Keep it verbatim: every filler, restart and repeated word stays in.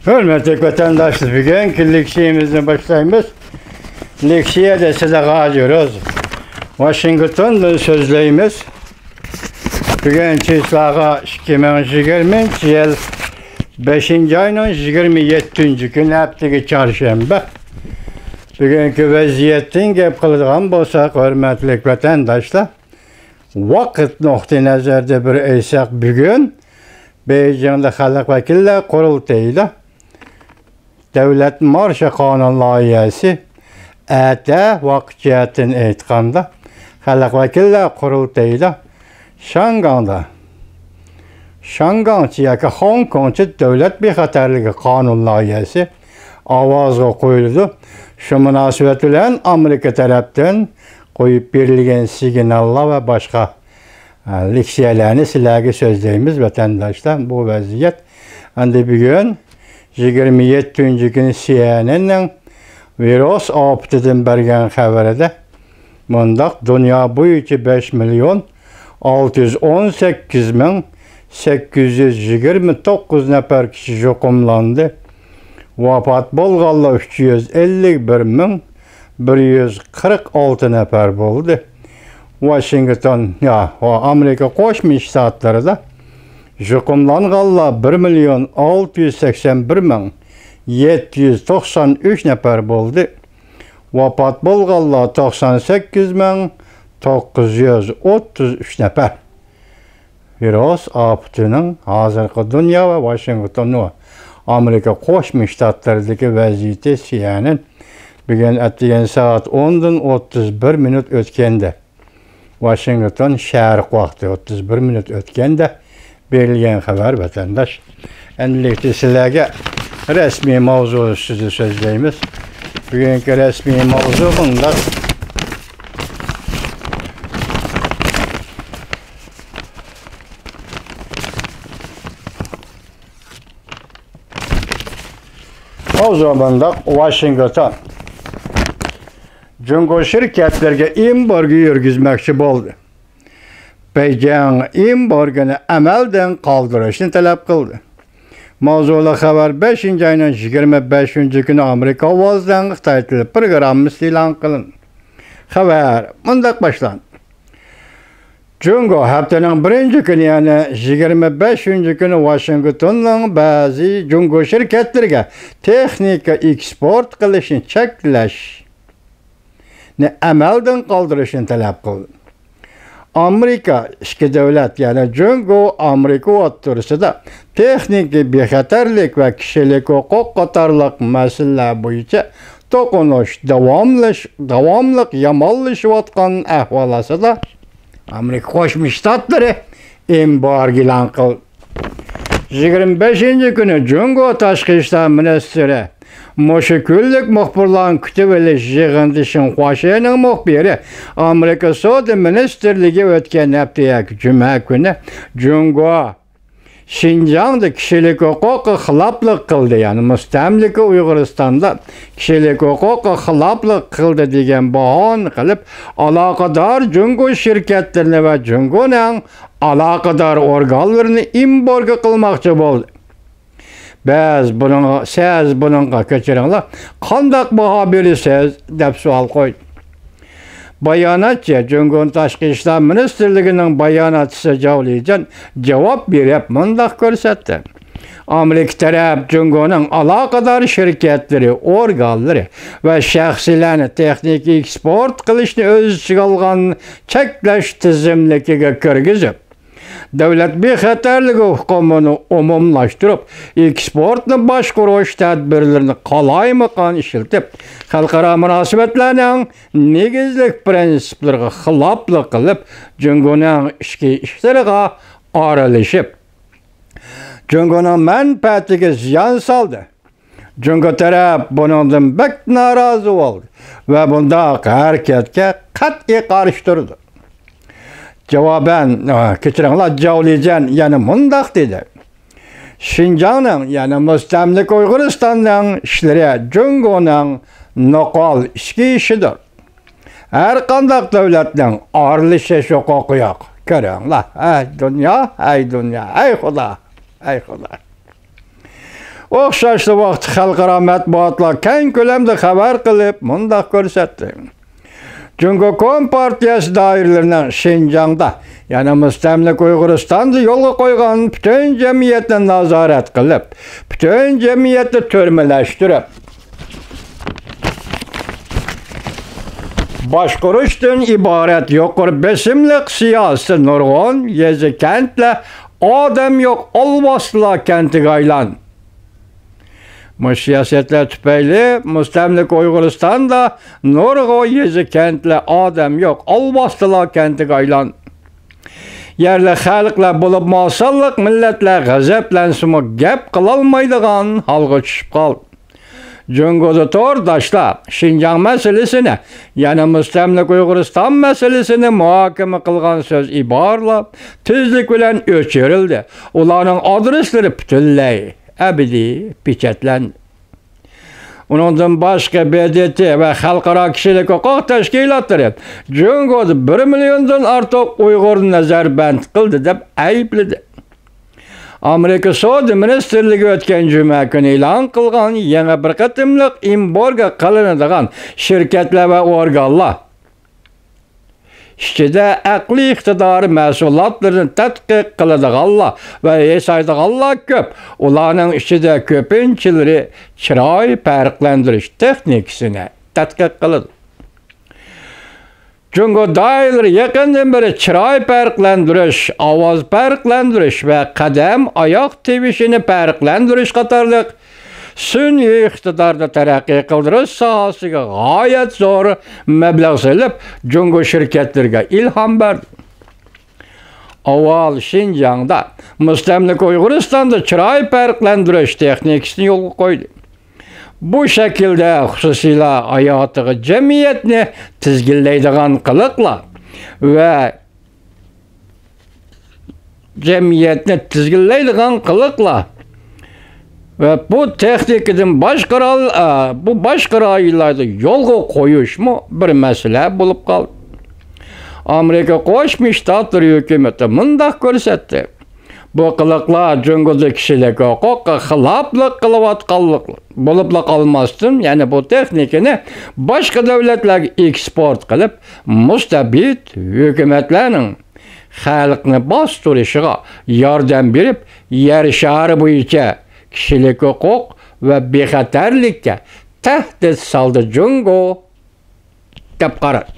ھۆرمەتلىك ۋەتەنداشلار، بۈگۈنكى لېكسىيەمىزنى باشلايمىز. لېكسىيەدە سىلەرگە ھازىر ۋاشىنگتوندىن سۆزلەيمىز. بۈگۈن چىسلاغا ئىككى مىڭ يىگىرمىنچى يىل بەشىنچى ئاينىڭ يىگىرمە يەتتىنچى كۈنى، ھەپتىگە چارشەنبە. بۈگۈنكى ۋەزىيەتتىن گەپ قىلىدىغان بولساق، ھۆرمەتلىك ۋەتەنداشلار، ۋاقىت نۇقتىئىنەزەردە بىر ئېيتساق، بۈگۈن بېيجىڭدا خەلق ۋەكىللەر قۇرۇلتىيىدا دۆلەت مارشى قانۇن لايىھەسى، ئەتە ۋاقىت جەھەتتىن ئېيتقاندا، خەلق ۋەكىللەر قۇرۇلتىيىدا شاڭگاڭدا، شاڭگاڭچە ياكى خوڭكوڭچە دۆلەت بىخەتەرلىكى قانۇن لايىھەسى ئاۋازغا قويۇلىدۇ. شۇ مۇناسىۋەت بىلەن ئامېرىكا تەرەپتىن قويۇپ بېرىلگەن سىگناللار ۋە باشقا، ئە، لېكسىيەلەرنى سىلەرگە سۆزلەيمىز، ۋەتەنداشلار. بۇ ۋەزىيەت ئەمدى بۈگۈن يىگىرمە يەتتىنچى كۈنى سىئېنئېننىڭ ۋىرۇس ئاپىتىدىن بەرگەن خەۋىرىدە مۇنداق: دۇنيا بويىچە بەش مىليون ئالتە يۈز ئون سەككىز مىڭ سەككىز يۈز يىگىرمە توققۇز نەپەر كىشى يۇقۇملاندى. ۋاپات بولغانلار ئۈچ يۈز ئەللىك بىر مىڭ بىر يۈز قىرىق ئالتە نەپەر بولدى. ۋاشىنگتون، يا، ئامېرىكا قوشما شتاتلىرىدا يۇقۇملانغانلار بىر مىليون ئالتە يۈز سەكسەن بىر مىڭ يەتتە يۈز توقسان ئۈچ نەپەر بولدى. ۋاپات بولغانلار توقسان سەككىز مىڭ توققۇز يۈز ئوتتۇز ئۈچ نەپەر. ۋىرۇس ئاپىتىنىڭ ھازىرقى دۇنيا ۋە ۋاشىنگتون ۋە ئامېرىكا قوشما شتاتلىرىدىكى ۋەزىيىتى سىئېنئېن بۈگۈن ئەتىگەن سائەت ئوندىن ئوتتۇز بىر مىنۇت ئۆتكەندە، ۋاشىنگتون شەرق ۋاقتى ئوتتۇز بىر مىنۇت ئۆتكەندە بېرىلگەن خەۋەر، ۋەتەنداش. ئەمدىلىكتە سىلەرگە رەسمىي ماۋزۇ ئۈستىدە سۆزلەيمىز. بۈگۈنكى رەسمىي ماۋزۇ مۇنداق. ماۋزۇ مۇنداق: ۋاشىنگتون جۇڭگو شىركەتلىرىگە ئېمبارگو يۈرگۈزمەكچى بولدى. بېيجىڭ ئېمبارگونى ئەمەلدىن قالدۇرۇشنى تەلەپ قىلدى. ماۋزۇلۇق خەۋەر بەشىنچى ئاينىڭ يىگىرمە بەشىنچى كۈنى ئامېرىكا ئاۋازىدىن خىتاي تىلى پروگراممىسىدا ئېلان قىلىندى. خەۋەر مۇنداق باشلاندى. جۇڭگو ھەپتىنىڭ بىرىنچى كۈنى، يەنى يىگىرمە بەشىنچى كۈنى ۋاشىنگتوننىڭ بەزى جۇڭگو شىركەتلىرىگە تېخنىكا ئېكسپورت قىلىشنى چەكلەشنى ئەمەلدىن قالدۇرۇشنى تەلەپ قىلدى. ئامېرىكا ئىككى دۆلەت، يەنى جۇڭگو، ئامېرىكا ئوتتۇرىسىدا تېخنىكا بىخەتەرلىك ۋە كىشىلىك ھوقۇق قاتارلىق مەسىلىلەر بويىچە توقۇنۇش داۋاملىش-، داۋاملىق يامانلىشىۋاتقان ئەھۋال ئاستىدا، ئامېرىكا قوشما شتاتلىرى ئېمبارگو ئېلان قىلدى. يىگىرمە بەشىنچى كۈنى جۇڭگو تاشقى ئىشلار مىنىستىرى مۇشۇ كۈنلۈك مۇخبىرلارنى كۈتۈۋېلىش يىغىنىدا شېڭ خۇاشېنىڭ مۇخبىرى ئامېرىكا سودا مىنىستىرلىكى ئۆتكەن ھەپتە ياكى جۈمە كۈنى جۇڭگو شىنجاڭدا كىشىلىك ھوقۇققا خىلاپلىق قىلدى، يەنى مۇستەملىكە ئۇيغۇرىستاندا كىشىلىك ھوقۇققا خىلاپلىق قىلدى دېگەن باھانى قىلىپ، ئالاقىدار جۇڭگو شىركەتلىرىنى ۋە جۇڭگونىڭ ئالاقىدار ئورگانلىرىنى ئېمبارگو قىلماقچى بولدى. بىز بۇنىڭغا، سىز بۇنىڭغا، كەچۈرۈڭلار، قانداق باھا بېرىسىز؟ دەپ سوئال قويدى. باياناتچى، جۇڭگو تاشقى ئىشلار مىنىستىرلىكىنىڭ باياناتچىسى جاۋ لىجيەن جاۋاب بېرىپ مۇنداق كۆرسەتتى: ئامېرىكا تەرەپ جۇڭگونىڭ ئالاقىدار شىركەتلىرى، ئورگانلىرى ۋە شەخسلەرنى تېخنىكا ئېكسپورت قىلىشنى ئۆز ئىچىگە ئالغان چەكلەش تىزىملىكىگە كىرگۈزۈپ، دۆلەت بىخەتەرلىكى ئۇقۇمىنى ئومۇملاشتۇرۇپ، ئېكسپورتنى باشقۇرۇش تەدبىرلىرىنى قالايمىقان ئىشلىتىپ، خەلقئارا مۇناسىۋەتلەرنىڭ نېگىزلىك پىرىنسىپلىرىغا خىلاپلىق قىلىپ، جۇڭگونىڭ ئىچكى ئىشلىرىغا ئارىلىشىپ، جۇڭگونىڭ مەنپەئەتىگە زىيان سالدى. جۇڭگو تەرەپ بۇنىڭدىن بەك نارازى بولدى ۋە بۇنداق ھەرىكەتكە قەتئىي قارشى تۇرىدۇ. جاۋابەن، ئا، كەچۈرۈڭلار، جاۋ لىجيەن يەنە مۇنداق دېدى: شىنجاڭنىڭ، يەنى مۇستەملىكە ئۇيغۇرىستاننىڭ ئىشلىرى جۇڭگونىڭ نوقال ئىچكى ئىشىدۇر. ھەر قانداق دۆلەتنىڭ ئارىلىشىش ھوقۇقى يوق. كۆرۈڭلار، ھەي دۇنيا، ھەي دۇنيا، ھەي خۇدا، ھەي خۇدا. ئوخشاشلا ۋاقىتتا خەلقئارا مەتبۇئاتلار كەڭ كۆلەمدە خەۋەر قىلىپ، مۇنداق كۆرسەتتى: جۇڭگو كومپارتىيەسى دائىرىلىرىنىڭ شىنجاڭدا، يەنى مۇستەملىكە ئۇيغۇرىستاندا يولغا قويغان پۈتۈن جەمئىيەتنى نازارەت قىلىپ، پۈتۈن جەمئىيەتنى تۈرمىلەشتۈرۈپ، باشقۇرۇشتىن ئىبارەت يۇقىرى بېسىملىق سىياسىتى نۇرغۇن يېزا، كەنتلەر ئادەم يوق ئالۋاستىلار كەنتىگە ئايلاندى. مۇشۇ سىياسەتلەر تۈپەيلى مۇستەملىكە ئۇيغۇرىستاندا نۇرغۇن يېزا، كەنتلەر ئادەم يوق ئالۋاستىلار كەنتىگە ئايلاندى. يەرلىك خەلقلەر، بولۇپمۇ ئاز سانلىق مىللەتلەر غەزەپلەنسىمۇ گەپ قىلالمايدىغان ھالغا چۈشۈپ قالدى. جۇڭگودا تورداشلار شىنجاڭ مەسىلىسىنى، يەنى مۇستەملىكە ئۇيغۇرىستان مەسىلىسىنى مۇھاكىمە قىلغان سۆز ئىبارىلەر تېزلىك بىلەن ئۆچۈرۈلدى. ئۇلارنىڭ ئادرېسلىرى پۈتۈنلەي ئەبەدىي پېچەتلەندى. ئۇنىڭدىن باشقا، ب د ت ۋە خەلقئارا كىشىلىك ھوقۇق تەشكىلاتلىرى جۇڭگودا بىر مىليوندىن ئارتۇق ئۇيغۇرنى نەزەربەند قىلدى دەپ ئەيىبلىدى. ئامېرىكا سودا مىنىستىرلىكى ئۆتكەن جۈمە كۈنى ئېلان قىلغان يېڭى بىر قېتىملىق ئېمبارگو قىلىنىدىغان شىركەتلەر ۋە ئورگانلار ئىچىدە ئەقلىي ئىقتىدارى مەھسۇلاتلىرىنى تەتقىق قىلىدىغانلار ۋە ياسايدىغانلار كۆپ. ئۇلارنىڭ ئىچىدە كۆپىنچىلىرى چىراي پەرقلەندۈرۈش تېخنىكىسىنى تەتقىق قىلىدۇ. جۇڭگو دائىرىلىرى يېقىندىن بېرى چىراي پەرقلەندۈرۈش، ئاۋاز پەرقلەندۈرۈش ۋە قەدەم، ئاياق تىۋىشىنى پەرقلەندۈرۈش قاتارلىق سۈنئىي ئىقتىدارنى تەرەققىي قىلدۇرۇش ساھەسىگە غايەت زور مەبلەغ سېلىپ، جۇڭگو شىركەتلىرىگە ئىلھام بەردى. ئاۋۋال شىنجاڭدا، مۇستەملىكە ئۇيغۇرىستاندا چىراي پەرقلەندۈرۈش تېخنىكىسىنى يولغا قويدى. بۇ شەكىلدە خۇسۇسىيلار ھاياتىغا جەمئىيەتنى تىزگىنلەيدىغان قىلىقلار ۋە جەمئىيەتنى تىزگىنلەيدىغان قىلىقلار ۋە بۇ تېخنىكىدىن باشقا راي-، ئا، بۇ باشقا رايونلاردا يولغا قويۇشمۇ بىر مەسىلە بولۇپ قالدى. ئامېرىكا قوشما شتاتلىرى ھۆكۈمىتى مۇنداق كۆرسەتتى: بۇ قىلىقلار جۇڭگودا كىشىلىك ھوقۇققا خىلاپلىق قىلىۋاتقانلىق بولۇپلا قالماستىن، يەنە بۇ تېخنىكىنى باشقا دۆلەتلەرگە ئېكسپورت قىلىپ، مۇستەبىت ھۆكۈمەتلەرنىڭ خەلقنى باستۇرۇشىغا ياردەم بېرىپ، يەر شارى بويىچە كىشىلىك ھوقۇق ۋە بىخەتەرلىككە تەھدىت سالدى جۇڭگو، دەپ قارىدى.